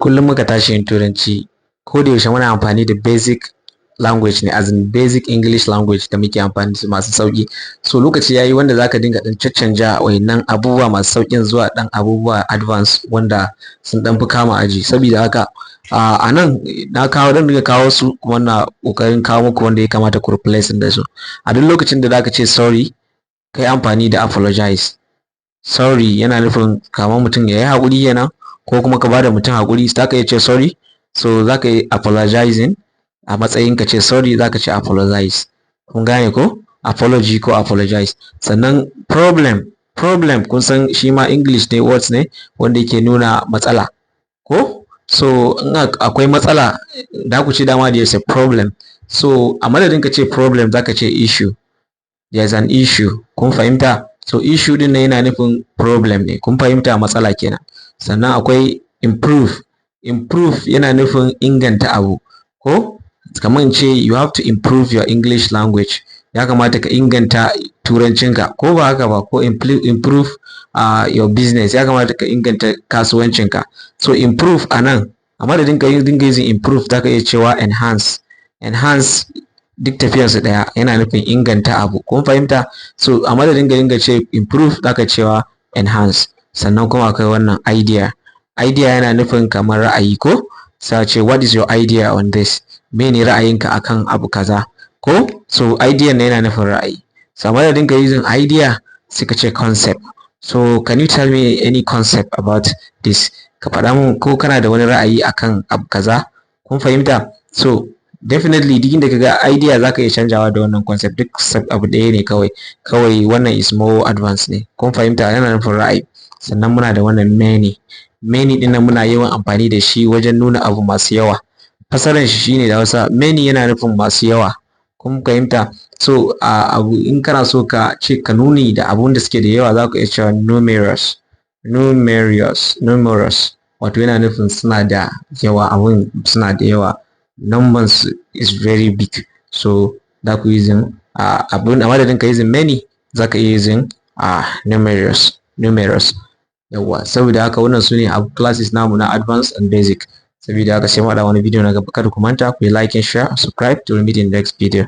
Kullum muka tashi yin Turanci, ko da yaushe muna amfani da basic language ne, as in basic English language da muke amfani da su masu sauƙi. So lokaci yayi wanda zaka dinga ɗan caccanja wayannan abubuwa masu sauƙin zuwa ɗan abubuwa advance wanda sun ɗan fi kama aji. Sabida haka a nan na kawo, dan dinga kawo su, kuma na ƙoƙarin kawo muku wanda ya kamata ku replace da su. A duk lokacin da zaka ce sorry, ka yi amfani da apologize. Sorry yana nufin kamar mutum ya yi haƙuri kenan, ko kuma ka bada mutum haƙuri, zaka iya ce sorry. So zaka yi apologizing a matsayin ka ce sorry, zaka ce apologize. Kun gane ko? Apology ko apologize. Sannan problem. Problem, kun san shi ma English ne, words ne wanda yake nuna matsala ko? So in akwai matsala, da ku ce dama there is a problem. So a madadin ka ce problem, zaka ce issue. There is an issue. Kun fahimta? So issue din nan yana nufin problem ne. Kun fahimta? Matsala kenan. Sannan akwai improve. Improve yana nufin inganta abu ko? Kamar in ce, "You have to improve your English language." Ya kamata ka inganta turancinka, ko ba haka ba? Ko improve your business, ya kamata ka inganta kasuwancinka. So improve a nan, a madadin ka dinga using improve, zaka iya cewa enhance. Enhance duk tafiyarsu ɗaya, yana nufin inganta abu. Kun fahimta? So a madadin ka dinga ce improve, zaka cewa enhance. Sannan kuma akwai wannan idea. Idea yana nufin kamar ra'ayi ko? Sai ce, "What is your idea on this?" Mene ra'ayinka akan abu kaza ko? So idea ne yana nufin ra'ayi. So a madadin ka using idea, sai ka ce concept. So, "Can you tell me any concept about this?" Ka faɗa mun ko kana da wani ra'ayi akan abu kaza. Kun fahimta? So definitely duk inda kaga idea, zaka iya canjawa da wannan concept. Duk abu ɗaya ne kawai. Kawai wannan is more advanced ne. Kun fahimta? Yana nufin ra'ayi. Sannan muna da wannan many. Many ɗin nan muna yawan amfani da shi wajen nuna abu masu yawa. Fasaran shi shine da Hausa, many yana nufin masu yawa. Kun fahimta? So a abu in kana so ka ce ka nuni da abun da suke da yawa, za ka iya cewa numerous. Numerous, numerous, wato yana nufin suna da yawa, abun suna da yawa, numbers is very big. So za ku using abun, a madadin ka using many, za ka iya using numerous, numerous. Yawwa, saboda haka wannan su ne classes namu na advanced and basic. Saboda haka sai mu haɗa wani video na gaba. Kada ku manta ku yi like and share, subscribe to meet in the next video.